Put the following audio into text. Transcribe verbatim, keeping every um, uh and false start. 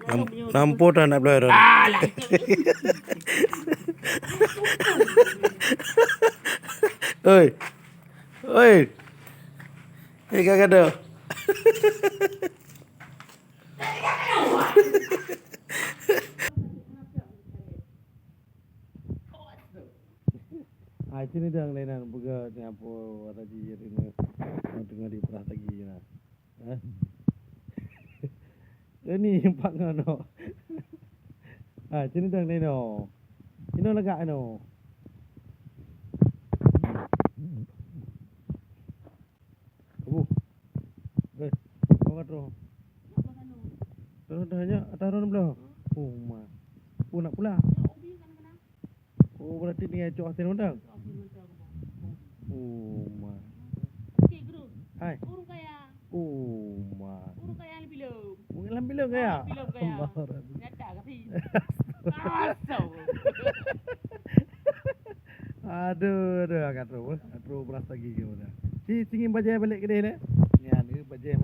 Nam-, nampôh dah nak bloe dah. Alah. Oi. Oi. Eh, ka gadoh. Ai, sini dang lainan buka nyapu ada ji ringa. Teungoh dipeurah lagi na. Hah? Ini empat ngono. Ah, sini dang leno. Ino lagak ino. Abu. Eh, kau kat roh. Terus dah nyak atas roh belah. Oh, ma. Oh, nak pula. Oh, berarti ni cok asin udang. Oh, ma. Hai. Oh, ma. Ureueng kaya lam filem kaya? Lam filem kaya. Allahu Akbar. Nyata ka sih. Aduh, aduh, agak terus, eh. Agak terus beras lagi ke mana. Si, singin bajai balik ke dia ni. Ni ada bajai